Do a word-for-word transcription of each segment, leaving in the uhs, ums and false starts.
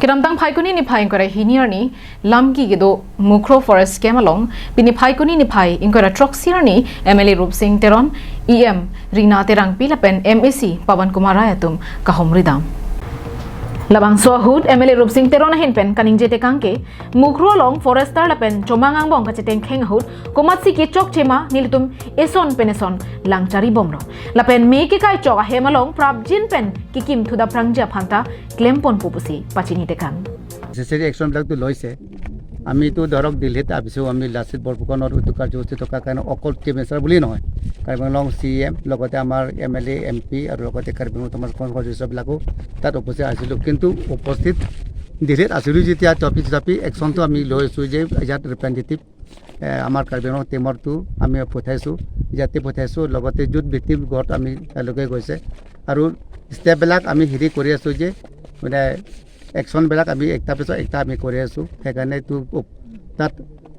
Kedamtang Phaikuni niphai ingkoi ra hini arni Lamki kedo Mukhro Forest Camp along pini Phaikuni niphai ingkoi ra throksi arni M L A Rupsing Teron, E M Rina Terangpi lapen M A C Pawan Kumar Rai atum kahumri dam. Labangso ahut M L A Rupsing Teron ahin pen kaningje tekang ke Mukhro along forester lapen chomang angbong kachetengkheng ahut komatsi kechokche ma nelitum eson pen eson langchari bomlo. Lapen me kekai chok ahem along prapjin pen kekim thuda prangja aphanta klemponpo pusi pachini tekang. Necessary একশ্যনবিলাকতো লৈছে। আমিতো ধৰক দিল্লীত ভাবিছোঁ আমি লাচিত বৰফুকনৰ উদ্যোগ কাৰ্যসূচী থকাৰ কাৰণে অকল চিফ মিনিষ্টাৰ বুলি নহয়, কাৰ্বি আংলং চি ই এম লগতে আমাৰ এম এল এ, এম পি আৰু লগতে কাৰ্বি আংলং অট'নমাছ কনফাৰেন্সৰ সদস্যবিলাকো তাত উপস্থিত আছিলোঁ। কিন্তু উপস্থিত দিল্লীত আছিলোঁ যেতিয়া তথাপি তথাপি একশ্যনটো আমি লৈছোঁ যে ইয়াত ৰিপ্ৰেজেণ্টেটিভ আমাৰ কাৰ্বি আংলং টিমৰটো আমি পঠাইছোঁ, ইয়াতে পঠাইছোঁ। লগতে য'ত ভিক্টিম ঘৰত আমি তেওঁলোকে গৈছে আৰু ষ্টেপবিলাক আমি হেৰি কৰি আছোঁ যে মানে একশ্যনবিলাক আমি একটা পিছত একটা আমি কৰি আছোঁ। সেইকাৰণে এইটো উপ- তাত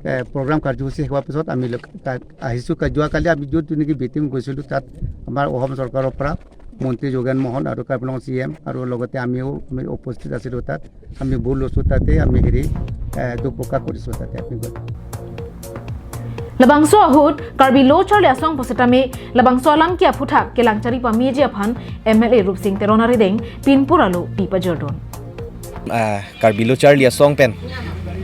এ, প্ৰগ্ৰাম কাৰ্যসূচী শেষ হোৱাৰ পিছত আমি লোক- কা- আহিছোঁ। কা- যোৱাকালি আমি য'ত নেকি ভিক্টিম গৈছিলোঁ, তাত আমাৰ অসম চৰকাৰৰ পৰা মন্ত্ৰী যোগেন মহন আৰু কাৰ্বি আংলং চি ই এম আৰু লগতে আমিও আমি উপস্থিত আছিলোঁ তাত। আমি বুট লৈছোঁ তাতে, আমি হেৰি এ, দুখ প্ৰকাশ কৰিছোঁ তাতে আমি গৈ। Labangso ahut Karbi Lo Charli Asong pusitame labangso alam ke aphuthak kelangchari pameji aphan M L A Rupsing Teron arideng pinpur alo pi pajordun. Ah, Karbi Lo Charli Asong pen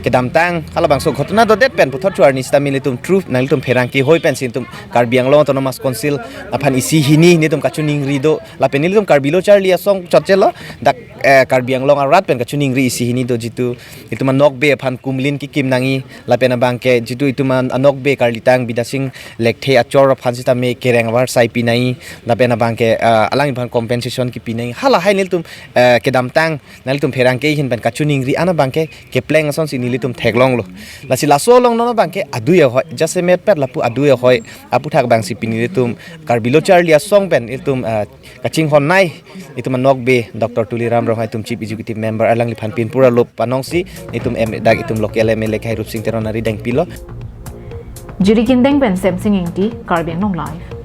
kedamtang halabangso ghotona dodet pen puthot chuar ni sitame nelitum truth nanglitum pherangke hoi pensi nelitum Karbi Anglong Autonomous Council aphan isi hini nelitum kachiningri do lapen nelitum Karbi Lo Charli Asong chotchelo dak eh, Karbi Anglong arat pen kachiningri isi hini do jitu itum anokbe aphan kumlin kekim nangji lapen abangke jitu itum an- anokbe karlitang Bidya Sing Lekthe achor aphan sitame kereng avarsai pi nangji lapen abangke ah, alang aphan compensation kepi nangji halahai nelitum eh, kedamtang nanglitum pherangke ahin pen kachiningri an abangke kepleng asonsi nelitum theklonglo. Lasi laso along non abangke adui ahoi jasemet pet lapu adui ahoi aphuthak abangsi pini nelitum Karbi Lo Charli Asong pen nelitum ah, kachinghon nangji nelitum anokbe Doctor Tuliram Ronghang nelitum Chief Executive Member alangliphan pinpur alo panongsi nelitum M- dak itum local M L A Rupsing Teron arideng pilo. Jirikindeng pen Semsing Ingti, Karbi Anglong Live.